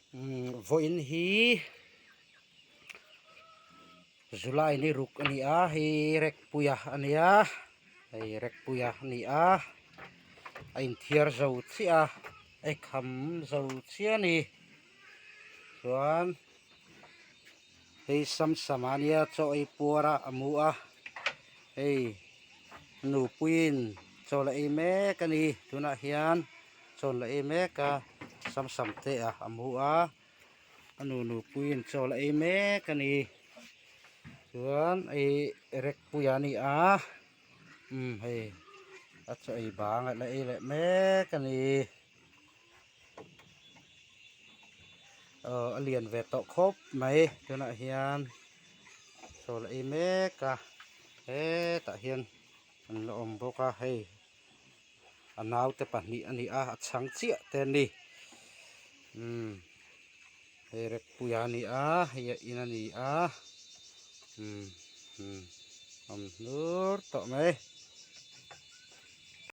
Vawiin hi July ni ruk a ni a hei Rekpuia a nia hei Rekpuia a ni a a inthiar zo chiah a a kham zo chiah a ni chuan hei samsam a nia chaw ei puar a a mu a hei nupuiin chaw la ei mek a ni tunah hian. Chaw la ei mek a samsam te ah a mu a a nu nupuiin chaw la ei mek a ni chuan hei rekpui a ni a umm hei a chaw ei bang a la ei leh mek a ni aw a lian ve tawh khawp mai tunah hian chaw la ei mek a hetah hian an la awm bawk a hei. A naute pahnih a ni a a chhang chiah te a ni umm hei rekpuia a ni a hei a in a ni a umm umm a awm hnur tawh mai.